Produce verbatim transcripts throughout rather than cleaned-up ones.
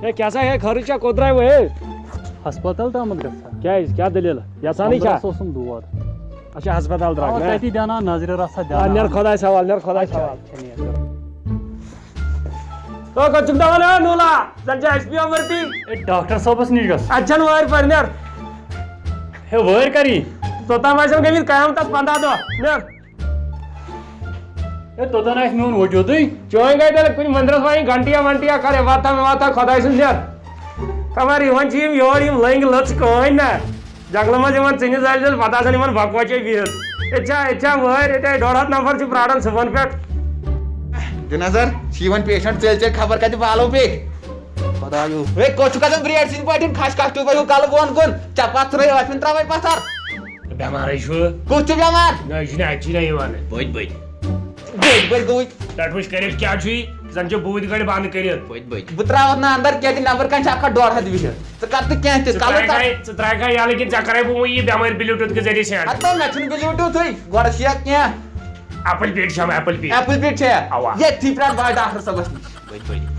ہے، کیٛاہ سا ہے، خٲرٕے چھا، کوٚت درٛاے وۄنۍ؟ ہسپتال تامَتھ گژھان۔ کیٛازِ؟ کیٛاہ دٔلیٖل؟ یَژھانٕے چھا؟ کمرَس اوسُم دود۔ اچھا، ہسپتال درٛاو اَوا، نا؟ تٔتی دیٛاناو نظرِ رژھا آ، دیٛاناو۔ نیر خۄدایَس حوال، نیر خۄدایَس اچھا، حوال۔ اچھا، نیر۔ تو کَتھ چھُکھ دَپان، ہے نوٗلا؟ زَن چھِ اَسہِ پیٚوان ؤرتی۔ ہے، ڈاکٹر صٲبَس نِش گژھ۔ اَتہِ چھَنہٕ وٲرۍ پَرِ، نیر۔ ہے، وٲرۍ کَر یی؟ توٚتام آسن گٔمٕتۍ قیامتَس پنٛداہ دۄہ، نیر۔ ہے، توٚتام آسہِ میون وجوٗدٕے۔ چٲنۍ گٔے تیٚلہِ کُنہِ مٔنٛدرَس وۄنۍ گھنٹیا ونٹیا کر، ہے واتان واتان خۄداے سُنٛد نیر۔ خبر یِوان چھِ یِم یور، یِم لٔنٛگۍ لٔژھ کٕہٕنۍ نہ۔ جنٛگلہٕ منٛز یِوان ژٕنہِ زالہِ زالہِ، پتہٕ آسان یِمن بۄکہٕ وچے بِہِتھ۔ ییٚتہِ چھا، ییٚتہِ چھا وٲرۍ، ییٚتہِ ہے ڈۄڈ ہتھ نفر چھِ پرٛاران صُبحن پٮ۪ٹھ۔ دِ نظر، چھِ یِوان پیشنٹ ژٔلۍ ژٔلۍ خبر کتہِ والو بیٚیہِ۔ خۄدایو۔ ہے، کوٚت چھُکھ گژھان برٛیڈ سٕنٛدۍ پٲٹھۍ کھش کھش ٹوٗپۍ ہیوٗ کلہٕ بۄن کُن؟ ژےٚ پتھ ژھٕنَے ٲٹھمہِ ترٛاوَے پتھر۔ بٮ۪مارٕے چھُ۔ کُس چھُ بٮ۪مار؟ نہ، یہِ چھُنہٕ اَتہِ چھُے نہ یِوان۔ بٔتۍ بٔتۍ۔ بٔتۍ بٔتۍ گوٚوُے۔ پٮ۪ٹھ وٕچھ کٔرِتھ کیٛاہ چھُے، زَن چھُ بوٗدۍ گٲڑۍ بنٛد کٔرِتھ۔ بٔتۍ بٔتۍ۔ بہٕ ترٛاوَتھ نہٕ اَندَر کینٛہہ تہِ، نٮ۪برٕ کَنہِ چھِ اَکھ ہَتھ ڈۄڈ ہَتھ بِہِتھ۔ ژٕ کَر تہٕ کینٛہہ تہِ، ژٕ کَلہٕ ترٛاوکھا، ژٕ ترٛاوکھا یَلہٕ کِنہٕ ژےٚ کَرَے بہٕ وۄنۍ یہِ بٮ۪مٲرۍ Bluetooth کہِ ذٔریعہٕ send؟ ہَتہٕ نہ، مےٚ چھُنہٕ Bluetoothٕے، گۄڈٕ چھِ یَتھ کینٛہہ۔ Apple Pay چھِ ہم، Apple Pay۔ Apple Pay چھےٚ؟ اَوا۔ ییٚتھی پرٛار بہٕ ڈاکٹر صٲبَس نِش۔ بٔتۍ بٔتۍ۔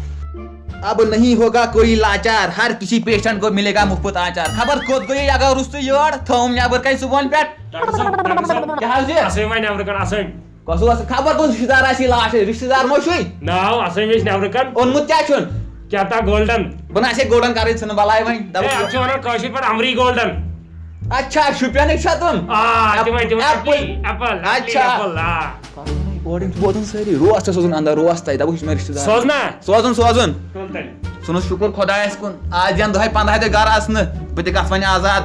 اب نہیں ہوگا کوئی لاچار، ہر کسی پیشنٹ کو ملے گا مفت آچار۔ خبر کوٚت گوٚو یہِ، یہِ اگر روٚستُے یور تھٲوُم نٮ۪برٕ کَنہِ صُبحن پٮ۪ٹھ۔ ڈاکٹر صٲب، ڈاکٹر صٲب، کیٛاہ حظ یہِ؟ اَسٲیِم وۄنۍ نٮ۪برٕ کَنہِ، اَسٲیِم۔ کۄس اوس خبر کُس رِشتہٕ دار آسہِ یہِ لاش، رِشتہٕ دار ما چھُے؟ ناو اَسٲیِم أسۍ نٮ۪برٕ کَنہِ۔ اوٚنمُت کیٛاہ چھُن؟ کیٛاہ تام Golden۔ بہٕ نہ آسہِ ہے Golden کَرٕنۍ ژھٕنہٕ بَلاے وۄنۍ۔ ہے، دَپُس اَتھ چھِ وَنان کٲشِر پٲٹھۍ اَمری Golden۔ اچھا، شُپینٕکۍ چھا تِم؟ آ، تِمَے، تِمَے، Apple، Apple، Apple، اچھا۔ Apple، آ۔ اورٕ یِم چھِ بوزان سٲری، روس چھِ سوزُن اَندَر، روس تَتہِ، دَپُکھ، یہِ چھُ مےٚ رِشتہٕ دار۔ سوز نا۔ سوزُن، سوزُن۔ تُل تیٚلہِ۔ ژھٕنُس شُکُر خۄدایَس کُن، آز یِن دۄہَے پنٛداہَے دۄہہِ گَرٕ اَژنہٕ، بہٕ تہِ گژھٕ وۄنۍ آزاد۔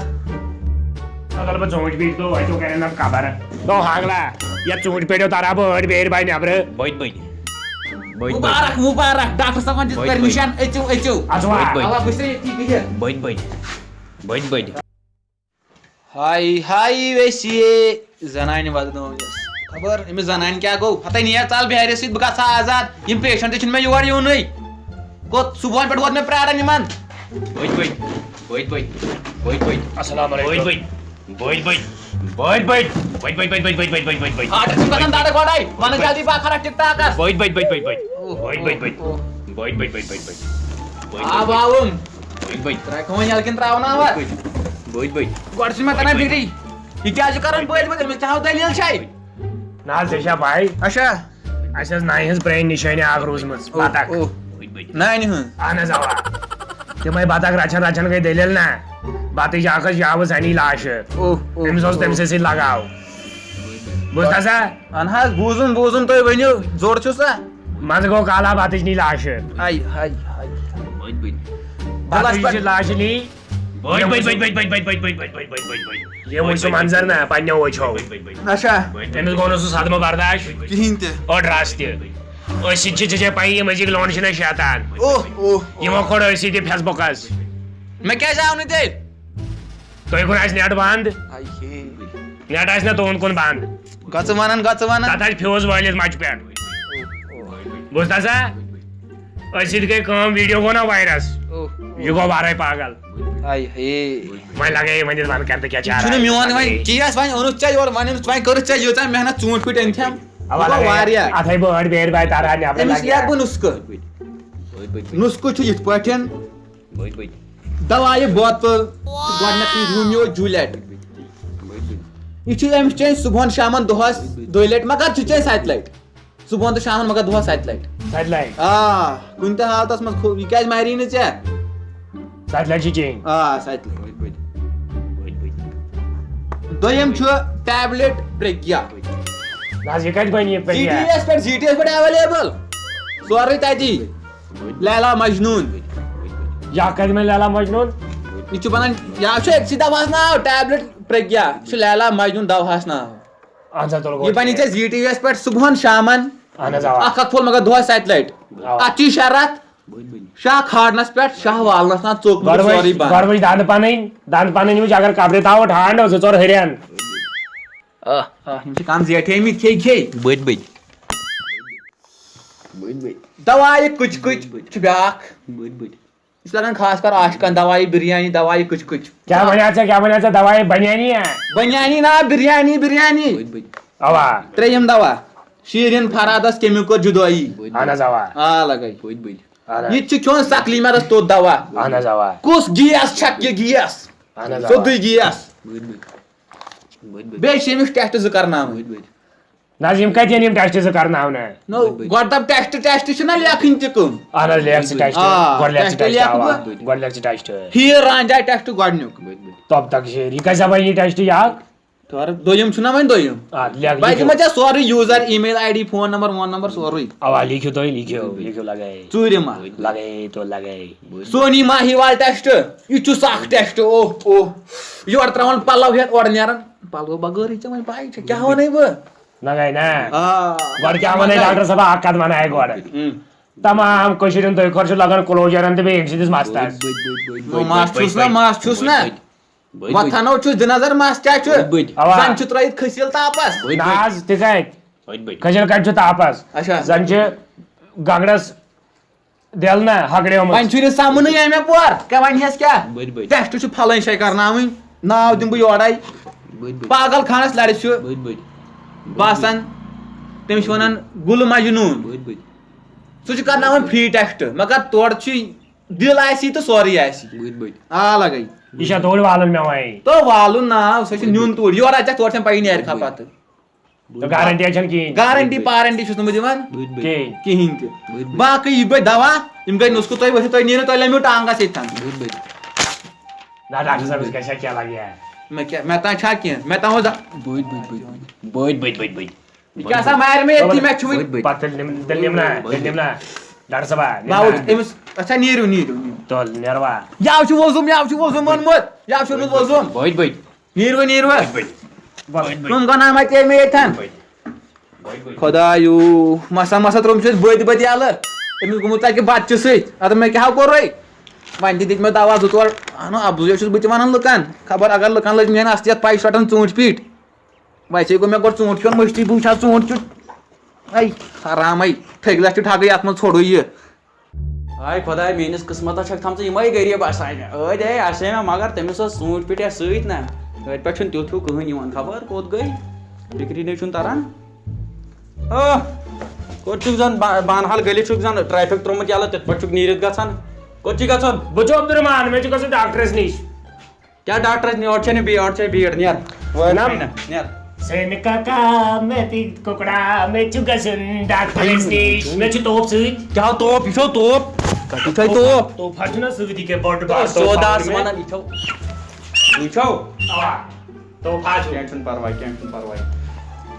اگر بہٕ ژوٗنٛٹھۍ بیٚٹھۍ دۄہ وَتیو کَرن نَتہٕ خبر۔ دۄہ ہاگلا، یَتھ ژوٗنٛٹھۍ بیٚٹھیو تَرٕ ہا بہٕ أڑۍ بیٚرِ بَنہِ نٮ۪برٕ۔ بٔتۍ بٔتۍ۔ بٔتۍ بٔتۍ۔ مُبارک، مُبارک، ڈاکٹر صٲبَن دِژ بٔتۍ بٔتۍ۔ Permission، أژِو، أژِو۔ اَژٕ وا؟ بٔتۍ بٔتۍ۔ اَوا، بہٕ چھُسے ییٚتی بِہِتھ۔ بٔتۍ بٔتۍ۔ بٔتۍ بٔتۍ۔ ہاے ہاے ویسیے، زنانہِ ودنٲو یس۔ خبر أمِس زنانہِ کیٛاہ گوٚو؟ ہتے نیر ژل بہارِ سۭتۍ، بہٕ گژھٕ ہا آزاد۔ یِم patient تہِ چھِنہٕ مےٚ یور یِونٕے۔ کوٚت صُبحن پٮ۪ٹھ ووت مےٚ پرٛاران یِمن۔ بٔتۍ بٔتۍ، بٔتۍ بٔتۍ، بٔتۍ بٔتۍ۔ السلام علیکم۔ بٔتۍ بٔتۍ، بٔتۍ بٔتۍ۔ بٔتۍ بٔتۍ۔ بٔتۍ بٔتۍ، بٔتۍ بٔتۍ، بٔتۍ بٔتۍ۔ آرڈر چھُ گژھان دڑ گۄڈے۔ ونان جلدی بہٕ کرٕ ٹِک ٹاکس۔ بٔتۍ بٔتۍ، بٔتۍ بٔتۍ، بٔتۍ بٔتۍ۔ اوہ، بٔتۍ بٔتۍ، اوہ، بٔتۍ بٔتۍ۔ اوہ۔ بٔتۍ بٔتۍ، بٔتۍ بٔتۍ، بٔتۍ بٔتۍ۔ بٔتۍ آب بٔتۍ۔ آوُم۔ بٔتۍ بٔتۍ۔ ترٛاوکھ وۄنۍ یَلہٕ کِنہٕ ترٛاوُن آبا؟ بٔتۍ بٔتۍ۔ گۄڈٕ چھُنہٕ مےٚ تَران فِکرِ، یہِ کیٛازِ چھُ کَران بٔتۍ بٔتۍ؟ أمِس کیٛاہ ہو دٔلیٖل چھے؟ نہ حظ، ژےٚ چھا پَے؟ اچھا۔ اَسہِ ٲس نانہِ ہٕنٛز پرٛٲنۍ نِشٲنی اَکھ روٗزمٕژ، اوہ، بَطخ۔ اوہ۔ نانہِ ہٕنٛز؟ اَہَن حظ، اَوا۔ تِمَے بَطخ رَچھان رَچھان گٔے دٔلیٖل نہ۔ بَتٕچ اَکھ ٲس یاوٕ زَنی لاشہِ۔ اوہ، اوہ، أمِس اوس اوہ۔ تٔمۍ سٕے سۭتۍ لگاو۔ بوٗزتھا سا؟ اَہَن حظ، بوٗزُن، بوٗزُن، تُہۍ ؤنِو، زوٚر چھُ سا؟ منٛزٕ گوٚو کالہٕ بَتٕچ نی لاشہِ۔ ہاے، ہاے، ہاے۔ بَتٕچ پٮ۪ٹھ۔ لاشہِ نی۔ بٔتۍ بٔتۍ۔ یہِ وٕچھ سُہ منظر نہ پنٛنیو أچھو۔ اچھا۔ أمِس گوٚو نہٕ سُہ صدمہٕ برداش۔ کِہیٖنۍ تہِ۔ اور رَس تہِ۔ أسۍ سۭتۍ چھِ، ژےٚ چھےٚ پَیی، یِم أزِکۍ لونڈٕ چھِنہ شیطان۔ اوہ، اوہ، اوہ۔ یِمو کوٚڑ أسۍ سۭتۍ Facebook-س۔ مےٚ کیٛازِ آو نہٕ تیٚلہِ؟ تُہۍ کُن آسہِ net بنٛد۔ ہاے ہے۔ Net آسہِ نہ تُہُنٛد کُن بنٛد۔ گژھٕ وَنان، گژھٕ وَنان۔ تَتھ آسہِ fuse وٲلِتھ مَچہِ پٮ۪ٹھ۔ بوٗزتھا سا؟ أسۍ سۭتۍ گٔے کٲم، video گوٚو نہ virus۔ اوہ، اوہ۔ یہِ گوٚو وارَے پاگل۔ ہاے ہے۔ وۄنۍ لگے یہِ ؤنِتھ، وَن کر تہٕ کیٛاہ چھِ یہِ چھُنہٕ میون وۄنۍ، تی آسہِ وۄنۍ اوٚنُتھ ژےٚ یورٕ، وۄنۍ اوٚنُتھ، وۄنۍ کٔرٕتھ ژےٚ ییٖژاہ محنت، ژوٗنٛٹھۍ پھٔٹۍ أنۍ تھٮ۪م۔ اَوا، یہِ گوٚو لگے، واریاہ۔ اَتھَے بہٕ أڑۍ بیرِ باے تَران نٮ۪برٕ أمِس لگے۔ لیکھ بہٕ نُسخہٕ۔ نُسخہٕ چھُ یِتھ پٲٹھۍ۔ بٔتۍ بٔتۍ۔ دواے بوتل، گۄڈٕنیتھٕے رومیو جولیٹ۔ بٔتۍ بٔتۍ۔ یہِ چھُ أمِس چیٚنۍ صُبحن شامن دۄہس دۄیہِ لٹہِ، مگر چھُ چیٚنۍ ستہِ لٹہِ۔ صُبحن تہٕ شامن، مگر دۄہس ستہِ لٹہِ۔ ستہِ لٹہِ؟ آ، کُنہِ تہِ حالتس منٛز کھو-، یہِ کیازِ مری نہٕ ژےٚ؟ ستہِ لٹہِ چھِ چیٚنۍ؟ آ، ستہِ لٹہِ۔ بٔتۍ بٔتۍ۔ بٔتۍ بٔتۍ۔ دوٚیِم چھُ tablet پرٛگیا۔ نہ حظ، یہِ کتہِ بنہِ یہِ جی ٹی وی پرٛگیا؟ یس پٮ۪ٹھ، جی ٹی وی یس پٮ۪ٹھ available۔ سورُے تتی۔ لیلا مجنون۔ یا کتہِ مےٚ لیلا مجنون؟ یہِ چھُ بنان، یا چھُ أکسٕے دواہس ناو، tablet پرٛگیا۔ یہِ چھُ لیلا مجنون دواہس ناو۔ اہن سا، تُل گوٚو۔ یہِ بنہِ ژےٚ جی ٹی وی یس پٮ۪ٹھ صُبحن شامن۔ اہن حظ، اوا۔ اکھ اکھ پھوٚل مگر دۄہس ستہِ لٹہِ۔ اوا۔ اتھ چھُے شرط، شاہ کھارنس پٮ۪ٹھ، شاہ والنس نہ ژوٚک، گۄڈٕ سورُے وٕچھ، بنٛد۔ گۄڈٕ وٕچھ دنٛد پنٕنۍ، دنٛد پنٕنۍ وٕچھ، اگر کبرِ تھاوو ٹھانڈ، زٕ ژور ہُرٮ۪ن۔ آہ، آہ، یِم چھِ کم زیٹھے مٕتۍ، کھے کھے۔ بٔتۍ بٔتۍ۔ بٔتۍ بٔتۍ۔ دواے کُچ کُچ چھُ بیٛاکھ۔ بٔتۍ بٔتۍ۔ یہِ چھُ لگان خاص کر عاشقن، دوائی بریانی، دوائی کچ کچ۔ کیا بنیا ژےٚ، کیا بنیا ژےٚ دوائی بنیانی ہا؟ بنیانی نا، بریانی، بریانی۔ بٔتۍ بٔتۍ۔ اوا۔ ترٛیٚیِم دوا، شیرین فرادس کٔمۍ کوٚر جدٲیی۔ بٔتۍ بٔتۍ۔ اہن حظ، اوا۔ آ لگے۔ بٔتۍ بٔتۍ۔ اہن حظ۔ یہِ تہِ چھُ کھیوٚن سکلی مٮ۪دَس توٚت دوا۔ اہن حظ، اوا۔ کُس گیس چھکھ یہِ گیس؟ اہن حظ، اوا۔ سیوٚدُے گیس۔ بٔدۍ بٔدۍ۔ بٔدۍ بٔدۍ۔ بیٚیہِ چھِ أمِس ٹٮ۪سٹ زٕ کرناوٕنۍ۔ بٔدۍ بٔدۍ۔ نہ حظ، یِم کَتہِ یِن یِم ٹٮ۪سٹ زٕ کرناونہٕ؟ نو، بٔدۍ بٔدۍ۔ گۄڈٕ دَپ ٹٮ۪سٹ، ٹٮ۪سٹ چھِنہ لیکھٕنۍ تہِ کٕم۔ اہن حظ، لیکھ ژٕ ٹٮ۪سٹ۔ آ، گۄڈٕ لیکھ ژٕ ٹٮ۪سٹ ٹٮ۪سٹ، لیکھٕ اوا۔ بہٕ۔ گۄڈٕ لیکھ ژٕ ٹٮ۪سٹ۔ ہیٖر رانجا ٹٮ۪سٹ گۄڈٕنیُک۔ بٔدۍ بٔدۍ۔ تب تک شیر، یہِ کَتہِ دَپان یہِ ٹٮ۪سٹ یہِ اکھ؟ خٲر، دوٚیِم چھُنہ وۄنۍ دوٚیِم۔ آ، لیکھ، بہٕ لیکھِو۔ دِمو ژےٚ سورُے، user, email I D, phone number, وون نمبر، سورُے۔ اوا، لیکھِو تُہۍ، لیکھِو، لیکھِو لگٲیِتھ۔ ژوٗرِم اکھ۔ لگٲیِتھ، لگٲیِتھ۔ سونی ماہی وال ٹٮ۪سٹ، یہِ تہِ چھُ سخ ٹٮ۪سٹ، اوہ، اوہ۔ یورٕ ترٛاوان پلو ہٮ۪تھ، اورٕ نیران پلو بغٲرٕے، ژےٚ وۄنۍ پَے چھےٚ، کیٛاہ وَنَے بہٕ؟ لگٲے نا۔ آ۔ گۄڈٕ کیٛاہ وَنَے لگٲے۔ ڈاکٹر صٲبا، اَکھ کَتھ وَنہٕ ہا گۄڈٕ۔ ہُم۔ تمام کٔشیٖرِ ہُنٛد دۄیہِ خٲر چھُ لگان کلوجرن تہٕ بیٚیہِ أمۍ سٕنٛدِس مستس۔ بٔدۍ، بٔدۍ، بٔدۍ، بٔدۍ، مَس بٔدۍ، چھُس نا، بٔدۍ، مَس چھُس نا۔ بٔدۍ، بٔدۍ۔ بٔدۍ، بٔدۍ۔ وۄتھنو چھُس دِ نظر مَس کیٛاہ چھُ۔ بٔدۍ، بٔدۍ۔ اوا۔ زَن چھُ ترٲیِتھ کھٔسیٖل تاپس۔ بٔدۍ، نہ بٔدۍ۔ حظ، تہِ کَتہِ؟ بٔدۍ، بٔدۍ۔ کھٔسیٖل کَتہِ چھُ تاپس؟ اچھا۔ زَن چھِ گگرس دٮ۪ل نا ہگڑیومُت۔ وۄنۍ چھُے نہٕ سَمنٕے اَمہِ اَپور۔ کیٛاہ وَنہِ ہَس کیٛاہ؟ بٔدۍ، بٔدۍ۔ ٹٮ۪سٹ چھُ پھلٲنۍ جایہِ کرناوٕنۍ۔ ناو دِمہٕ بہٕ یورَے۔ بٔدۍ، بٔدۍ۔ پاگل خانس لَرِ چھُ۔ بٔدۍ، بٔدۍ۔ باسان تٔمِس چھِ وَنان گُل مجنوٗن۔ بٔدۍ، بٔدۍ۔ سُہ چھُ کرناوان فری ٹٮ۪سٹ، مگر تورٕ چھُ دِل آسی تہٕ سورُے آسی۔ بٔدۍ بٔدۍ۔ آ لگے۔ یہِ چھا توٗرۍ والُن مےٚ وۄنۍ؟ تو والُن ناو، سُہ چھُ نیُن توٗرۍ۔ یورٕ اَژٮ۪کھ تورٕ چھَنہٕ پَیی نیرِ کھا پَتہٕ۔ تو گارنٹی چھَنہٕ کِہیٖنۍ۔ گارنٹی پارنٹی چھُس نہٕ بہٕ دِوان۔ بٔدۍ بٔدۍ۔ کِہیٖنۍ۔ کِہیٖنۍ تہِ۔ بٔدۍ بٔدۍ۔ باقٕے یہِ گوٚو دوا، یِم گٔے نُسخہٕ تۄہہِ ؤتھِو، تۄہہِ نیرِو، تۄہہِ لَمیو ٹانٛگَس ییٚتہِ تھَن۔ بٔدۍ بٔدۍ۔ نہ ڈاکٹر صٲبَس گژھِ ہا کینٛہہ لَگہِ ہا۔ مےٚ کیٛاہ، مےٚ تام چھا کینٛہہ؟ مےٚ تام اوس دَ-، بٔدۍ بٔدۍ بٔدۍ بٔدۍ۔ بٔدۍ بٔدۍ بٔدۍ بٔدۍ۔ یہِ کیٛاہ سا مارِ مےٚ ییٚتھی، مےٚ چھُ وٕنہِ۔ پتہٕ تیٚلہِ نِم-، تیٚلہِ نِم نا، تیٚلہِ نِم نا۔ ڈاکٹر صٲبا، نِم باوُ نا۔ أمِس، اچھا، نیٖرِو، نیٖرِو، نیٖرِو۔ تُل، نیروا۔ یَوٕ چھُ وۄزُم، یَوٕ چھُ وۄزُم اوٚنمُت، یَوٕ چھُ اوٚنمُت وۄزُم۔ بٔدۍ بٔدۍ۔ نیٖرِو، نیٖرِو۔ بٔدۍ بٔدۍ۔ کٕم گۄناہ ما ژےٚ مےٚ ییٚتھٮ۪ن؟ بٔدۍ بٔدۍ۔ خۄدایو، مسا مسا ترٛوومُت چھُ اَسہِ بٔدۍ بٔدۍ یَلہٕ۔ أمِس گوٚمُت تَتہِ بَچہِ سۭتۍ۔ اَدٕ مےٚ کیٛاہ ہا کوٚرُے؟ وۄنۍ تہِ دِتۍ مےٚ دَوا زٕ ژور۔ اَہنُو، اَبزُے چھُس بہٕ تہِ وَنان لُکَن۔ خبر اگر لُکَن لٔج میٛٲنۍ اَصلِیت پَے، یہِ چھُ رَٹان ژوٗنٛٹھۍ پیٖٹۍ۔ ویسے گوٚو مےٚ گۄڈٕ ژوٗنٛٹھ کھیوٚن مٔشتٕے، بہٕ وٕچھِ ہا ژوٗنٛٹھ کیُتھ۔ اَے حرامَے، ٹھٔکۍ لَچھ تہِ ٹھَکٕے اَتھ منٛز ژھوٚڑُے یہِ۔ ہاے خۄداے، میٛٲنِس قٕسمَتَس چھَکھ تھامژٕ یِمَے غریٖب آسان مےٚ۔ أدۍ آے آسے مےٚ، مگر تٔمِس ٲس ژوٗنٛٹھۍ پیٖٹۍ اَسہِ سۭتۍ نہ۔ أتھۍ پٮ۪ٹھ چھُنہٕ تیُتھ ہیوٗ کٕہٕنۍ یِوان، خبر کوٚت گٔے۔ فِکرِ نَے چھُنہٕ تَران۔ آہ، کوٚت چھُکھ زَن با-، بانہال گٔلی چھُکھ زَن ٹرٛیفِک ترٛوومُت یَلہٕ، تِتھ پٲٹھۍ چھُکھ نیٖرِتھ گژھان۔ کوٚت چھِ گژھُن؟ بہٕ چھُس عبدالرحمان، مےٚ چھُ گژھُن ڈاکٹرَس نِش۔ کیٛاہ ڈاکٹرَس نِش؟ یورٕ چھَنہٕ بیٖڑ، یورٕ چھَنہٕ بیٖڑ، نیر۔ وٲے نَم۔ پھِرِ نہ، نیر۔ سیمہِ کاکا، مےٚ تہِ کُکڑا، مےٚ چھُ گژھُن ڈاکٹرَس نِش، مےٚ چھُ توپ سۭتۍ۔ کیٛاہ توپ؟ یہِ چھو توپ؟ یہِ چھے توپ؟ توپ حظ چھُنہ سۭتۍ، یہِ کیٛاہ بٔڑ بار توپ سودا وَنان۔ سُہ وَنان، یہِ چھو، یہِ چھو۔ اَوا، توپ حظ چھُ۔ کینٛہہ چھُنہٕ پَرواے، کینٛہہ چھُنہٕ پَرواے۔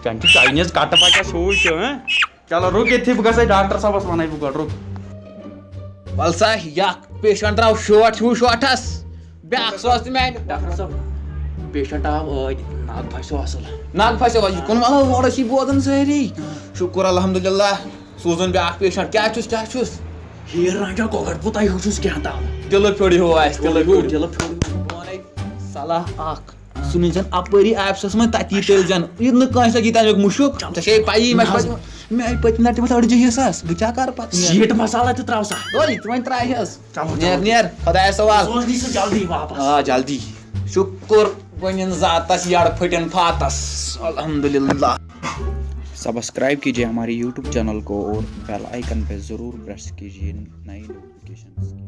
چانہِ چھُ چاینیٖز کَٹہٕ بَچا سوٗے چھُ، ہہ؟ چلو، رُک ییٚتھی، بہٕ گژھٕ ڈاکٹر صٲبَس وَنَے بہٕ گۄڈٕ، رُک۔ وَل سا، یہِ اَکھ پیشنٹ درٛاو شاٹ ہیوٗ شاٹھَس، بیٛاکھ سوز تہِ میٛانہِ۔ ڈاکٹر صٲب، پیشنٹ آو ٲدۍ، نَگ پھَسیو اَصٕل۔ نَگ پھَسیو، یہِ کُن وَلہٕ ہورٕ چھِ بوزان سٲری۔ شُکُر الحمدللہ، سوزُن بیٛاکھ پیشنٹ۔ کیٛاہ چھُس، کیٛاہ چھُس؟ ہیٖر رانجا کۄکَر پوٗتاہ ہیوٗ چھُس کینٛہہ تام۔ دِلہٕ پھیوٚر ہیوٗ آسہِ، دِلہٕ پھیوٚر۔ دِلہٕ پھیوٚر۔ بہٕ وَنَے، صلاح اَکھ۔ سُہ نِن زَن اَپٲری آفسَس منٛز، تَتی تٔلۍ زَن۔ یہِ نہٕ کانٛہہ سۭتۍ یی تَمیُک مُشُک۔ ژےٚ چھے پَیی، مےٚ چھِ نہ حظ۔ پَتہٕ، مےٚ آیہِ پٔتمہِ لَٹہِ تِمَس أڑجہِ حِصَس۔ بہٕ کیٛاہ کَرٕ پَتہٕ؟ سیٖٹ مصالہ تہِ ترٛاو سا۔ اوے، ژٕ وۄنۍ ترٛاوہَس۔ چلو، نیر، چلو۔ نیر، خۄدایَس حوال۔ سوز نی سُہ جلدی واپَس۔ آ، جلدی۔ شُکُر پنٛنٮ۪ن ذاتَس، یَڑ پھٔٹٮ۪ن فاتَس۔ الحمدللہ۔ سبسکرائب کیجیے ہمارے یوٹیوب چینل کو اور بیل آئیکن پہ ضرور پریس کیجیے نئے نوٹیفکیشنز کے۔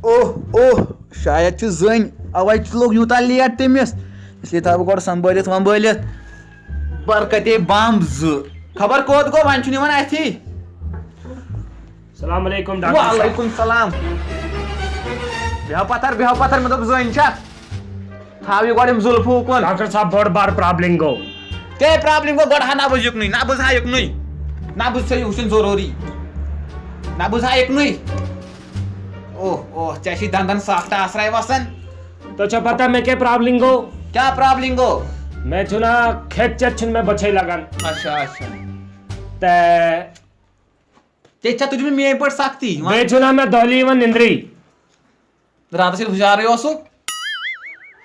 اوہ، اوہ، شاید چھِ زٔنۍ، اَوَے چھُ لوٚگ یوٗتاہ لیٹ تٔمِس۔ اس لیے تھاو بہٕ گۄڈٕ سنبھٲلِتھ ومبھٲلِتھ۔ برکتے بمب زٕ۔ خبر کوٚت گوٚو، وۄنۍ چھُنہٕ یِوان اَتھی۔ السلام علیکم ڈاکٹر صاحب۔ وعلیکم السلام۔ بیٚہو پتھر، بیٚہو پتھر، مےٚ دوٚپ زٔنۍ چھا۔ تھاو یہِ گۄڈٕ یِم زُلفہٕ کُن۔ ڈاکٹر صاحب، بٔڑ بار پرابلم گوٚو۔ کیٛاہ پرابلم گوٚو؟ گۄڈٕ ہا نبض یُکنُے، نبض ہا یُکنُے۔ نبض چھےٚ وٕچھُن ضروٗری۔ نبض ہا یُکنُے۔ اوہ، اوہ، ژےٚ چھی دندن سخت آسراے وسان۔ تۄہہِ چھا پتہ مےٚ کیٛاہ پرابلم گوٚو؟ کیٛاہ پرابلم گوٚو؟ مےٚ چھُنہ کھٮ۪تھ چٮ۪تھ چھُنہٕ مےٚ بۄچھے لگان۔ اچھا، اچھا۔ تہٕ تیٚلہِ چھا تُجمٕژ میٲنۍ پٲٹھۍ سختی؟ بیٚیہِ چھُنہ مےٚ دۄہلی یِوان نِندرٕے۔ راتس ییٚلہِ ہُشارٕے اوسُکھ۔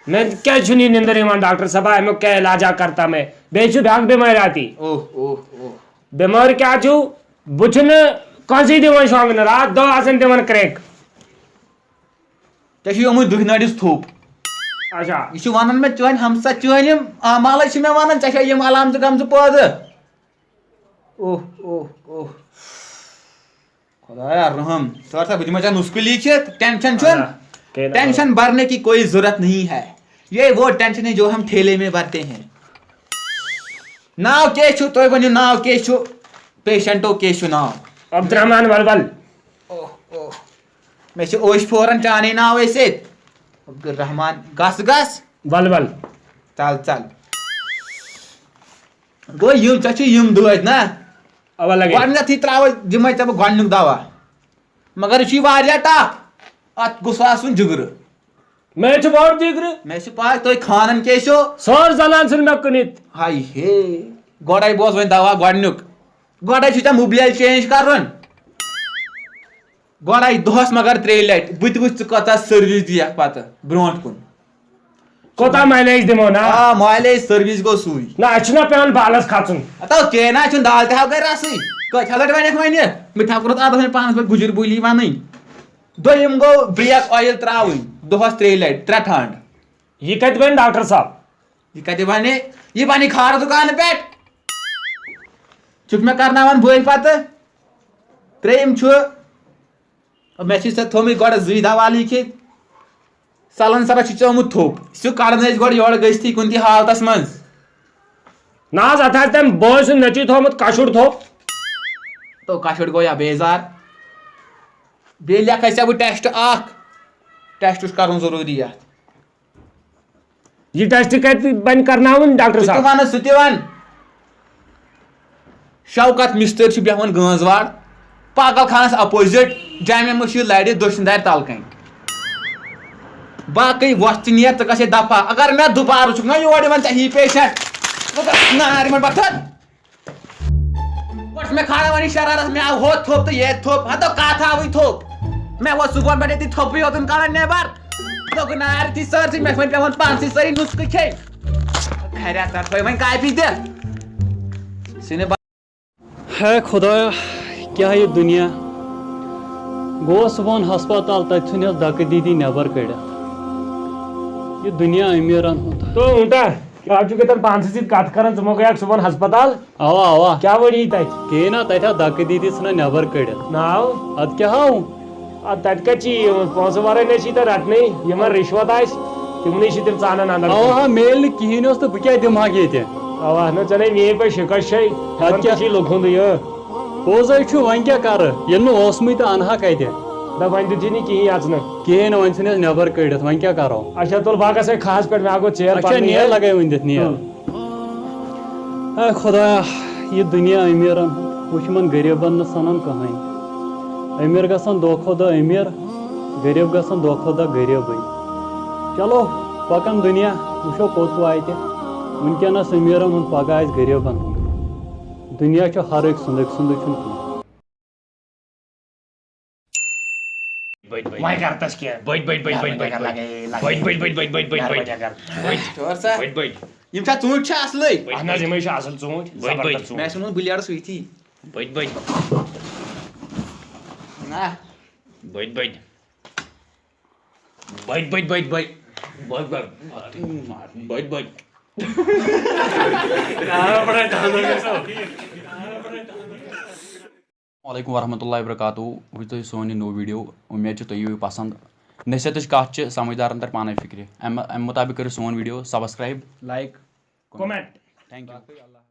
مےٚ کیٛازِ چھُنہٕ یہِ نِندٕر یِوان، ڈاکٹر صٲبا؟ اَمیُک کیٛاہ علاجا کرتا میں؟ بیٚیہِ چھُ بیٛاکھ بٮ۪مٲرۍ اَتی۔ اوہ، اوہ، اوہ۔ بٮ۪مٲرۍ کیٛاہ چھُو؟ بہٕ چھُنہٕ کٲنٛسے دِوان شۄنٛگنہٕ، راتھ دۄہ آسان دِوان کرٛیک۔ ژےٚ چھُے آمُت دٕہہِ نٔرِس تھوٚپ۔ اچھا۔ یہِ چھُ وَنان مےٚ چٲنۍ ہمسا، چٲنۍ یِم اعمالے چھِ مےٚ وَنان، ژےٚ چھےٚ یِم علامژٕ گٔمژٕ پٲدٕ۔ اوہ، اوہ، اوہ۔ خدایا رحم، ژٕ وَر سا، بہٕ دِمے ژےٚ نُسخہٕ لیٖکھِتھ، ٹینشن چھُنہٕ۔ اَدٕ کیٚنٛہہ نہٕ۔ ٹینشن بھرنے کی کوئی ضرورت نہیں ہے، یہ وہ ٹینشن ہے جو ہم ٹھیلے میں بھرتے ہیں۔ ناو کیٛاہ چھُ؟ تُہۍ ؤنِو، ناو کیٛاہ چھُ؟ پیشنٹو کیٛاہ چھُ ناو؟ عبدالرحمان ولول۔ اوہ، اوہ۔ مےٚ چھُ اوش فورن چانے ناو ٲسِتھ۔ عبدالرحمان، گس گس۔ ولول۔ ژل ژل۔ گوٚو یِم، ژےٚ چھِ یِم دٲدۍ نا؟ اوا لگے۔ گۄڈٕنیتھٕے تراوے دِمے ژےٚ بہٕ گۄڈٕنیُک دوا۔ مگر یہِ چھُے واریاہ ٹف۔ اتھ گوٚژھ آسُن جِگرٕ۔ مےٚ چھُ بوٚڑ جِگرٕ۔ مےٚ چھِ پاے تُہۍ خانن کیٛاہ چھِو۔ سٲر زنان چھِنہٕ مےٚ کٕنِتھ۔ ہاے ہے۔ گۄڈے بوز وۄنۍ دوا گۄڈٕنیُک۔ گۄڈے چھُے ژےٚ موبایل چینج کرُن۔ گۄڈے دۄہس مگر ترٛیٚیہِ لٹہِ۔ بہٕ تہِ وٕچھِ ژٕ کۭژاہ سٔروِس دِیَکھ پتہٕ برونٛٹھ کُن۔ کوتاہ مایلیج دِمو نا؟ آ، مایلیج سٔروِس گوٚو سُے۔ نہ، اَسہِ چھُنہ پٮ۪وان بالَس کھژُن۔ ہتو کینٛہہ نہ چھُنہٕ، دال تہِ ہاو گرِ رسٕے۔ کٔتۍ ہتھ لٹہِ وَنٮ۪کھ وۄنۍ؟ مےٚ تہِ ہاو کوٚرُتھ اَتھ وۄنۍ پانَس پٮ۪ٹھ گُجِر بوٗلی وَنٕنۍ۔ دوٚیِم گوٚو بریک اویِل ترٛاوٕنۍ دۄہس ترٛیٚیہِ لٹہِ، ترٛےٚ ٹھانٛڈ۔ یہِ کتہِ بنہِ ڈاکٹر صٲب؟ یہِ کتہِ بنہِ؟ یہِ بنہِ کھارٕ دُکانہٕ پٮ۪ٹھ۔ ژٕ چھُکھ مےٚ کرناوان بٔلۍ پتہٕ۔ ترٛیٚیِم چھُ، مےٚ چھِ ژےٚ تھوٚمٕتۍ گۄڈٕ زٕے دوا لیٖکھِتھ۔ سلن سرس چھُ ژےٚ آمُت تھوٚپ۔ سُہ کڑنہٕ أسۍ گۄڈٕ یورٕ گٔژھتھٕے کُنہِ تہِ حالتس منٛز۔ نہ حظ، اتھ آسہِ تٔمۍ بٲے سُنٛد نیٚچوٗ تھوٚومُت کشُر تھوٚپ۔ تو کشُر گوٚو یا بیزار۔ بیٚیہِ لیکھے ژےٚ بہٕ ٹیسٹ اکھ۔ ٹیسٹ چھُ کرُن ضروٗری یتھ۔ یہِ ٹیسٹ کتہِ بنہِ کرناوُن ڈاکٹر سُہ تہِ صٲب؟ وَنہٕ، سُہ تہِ وَن۔ شوکت مِستٔرۍ چھِ بیٚہوان گٲنزواڑ، پاگل خانس اپوزٹ، جامع مسجد لرِ دٔچھِنۍ دارِ تَل کَنۍ۔ باقٕے وۄتھ ژٕ نیر، ژٕ گژھ ییٚتہِ دفعہ۔ اگر مےٚ دُبارٕ وٕچھُکھ نہ یور یِوان ژےٚ ہی پیشنٹ، ژٕ گژھ نار یِمن پتھر۔ گۄڈٕ چھُ مےٚ کھاران وۄنۍ یہِ شرارت، مےٚ آو ہُتھ تھوٚپ تہٕ ییٚتہِ تھوٚپ، ہتو کتھ آوٕے تھوٚپ۔ مےٚ اوس صُبحن پٮ۪ٹھ ییٚتی تھوٚپٕے یوت کران نٮ۪بر۔ دوٚپُن نارِ تھی سٲرسٕے، مےٚ چھِ وۄنۍ پٮ۪وان پانسٕے سٲری نُسخہٕ کھیٚنۍ۔ خیریت تر تھٲے وۄنۍ کاپی تہِ۔ سِنہِ با- ہے خدایا، کیٛاہ یہِ دُنیا۔ گوس صُبحن ہسپتال، تتہِ ژھُنِس دکہٕ دیٖدی نٮ۪بر کٔڑِتھ۔ یہِ دُنیا أمیٖرن ہُنٛد۔ تو اونٹا، کیٛاہ چھُکھ ییٚتٮ۪ن پانسٕے سۭتۍ کتھ کران؟ ژٕ مہ گٔیکھ صُبحن ہسپتال؟ اوا اوا۔ کیٛاہ وَنی تَتہِ؟ کِہیٖنۍ نہ، تَتہِ آو دَکہٕ دیٖدی ژھٕنان نٮ۪بر کٔڑِتھ۔ ناو؟ اَدٕ کیٛاہ ہاوُن؟ اَدٕ تَتہِ کَتہِ چھِ یِوان پونٛسہٕ وَرٲے نہ چھِ ییٚتٮ۪ن رَٹنٕے، یِمَن رِشوت آسہِ تِمنٕے چھِ تِم ژانان اَندَر۔ اوا ہا، مےٚ ییٚلہِ نہٕ کِہیٖنۍ اوس تہٕ بہٕ کیٛاہ دِمہٕ ہاکھ ییٚتہِ؟ اَوا، نہ ژےٚ نے میٛٲنۍ پٲٹھۍ شِکَس چھے، اَدٕ کیٛاہ؟ ژےٚ چھُے لُکہٕ ہُنٛدُے یہِ۔ پوٚز ہے چھُ، وۄنۍ کیٛاہ کَرٕ؟ ییٚلہِ نہٕ اوسمُے تہٕ اَنہٕ ہا کَتہِ؟ دَپ وۄنۍ دیُتھی نہٕ کِہیٖنۍ اَژنہٕ۔ کِہیٖنۍ نہٕ، وۄنۍ ژھٕنٮ۪س نٮ۪بر کٔڑِتھ، وۄنۍ کیٛاہ کَرو؟ اچھا تُل بہٕ ہا گژھٕ کھَہَس پٮ۪ٹھ، مےٚ ہا گوٚو ژیر اچھا پَرنہِ نیر یہِ۔ لگے وۄنۍ دِتھ نیر۔ تُل۔ اے خدایا، یہِ دُنیا أمیٖرَن ہُنٛد، وٕچھ یِمَن غریٖبَن نہٕ سَنان کٕہٕنۍ۔ أمیٖر گژھان دۄہ کھۄتہٕ دۄہ أمیٖر، غریٖب گژھان دۄہ کھۄتہٕ دۄہ غریٖبٕے۔ چلو، پَکان دُنیا، وٕچھو کوٚت واتہِ۔ وٕنکیٚنَس أمیٖرَن ہُنٛد، پَگاہ آسہِ غریٖبَن ہُنٛد۔ دُنیا چھُ ہر أکۍ سُنٛد، أکۍ سُنٛدٕے چھُنہٕ کینٛہہ۔ بٔتۍ بٔتۍ وۄنۍ کر تس کینٛہہ۔ بٔتۍ بٔتۍ بٔتۍ بٔتۍ بٔتۍ لگے، لگے۔ بٔتۍ بٔتۍ بٔتۍ بٔتۍ بٔتۍ بٔتۍ یار بٔتۍ وۄنۍ کر۔ بٔتۍ ٹھٔہر سا۔ بٔتۍ بٔتۍ یِم چھا ژوٗنٛٹھۍ چھا اَصلٕے؟ اہن حظ یِمے چھِ اصل ژوٗنٛٹھۍ، بٔتۍ بٔتۍ۔ زبردست مےٚ ژوٗنٛٹھۍ۔ آسہِ اوٚنمُت بُلیڈَس سۭتی۔ بٔتۍ بٔتۍ۔ نہ۔ بٔتۍ بٔتۍ۔ بٔتۍ بٔتۍ بٔتۍ بٔتۍ۔ بٔتۍ بٔتۍ۔ بٔتۍ بٔتۍ۔ وعلیکم ورحمۃ اللہ وبرکاتہ۔ وٕچھ تُہۍ سون یہِ نوٚو ویٖڈیو، اُمید چھِ تُہۍ یِیِو پَسنٛد۔ نصیحتٕچ کَتھ چھِ سَمجھدارَن تَرِ پانَے فِکرِ۔ اَمہِ اَمہِ مُطابِق کٔرِو سون video subscribe۔ Like. Comment. Thank you۔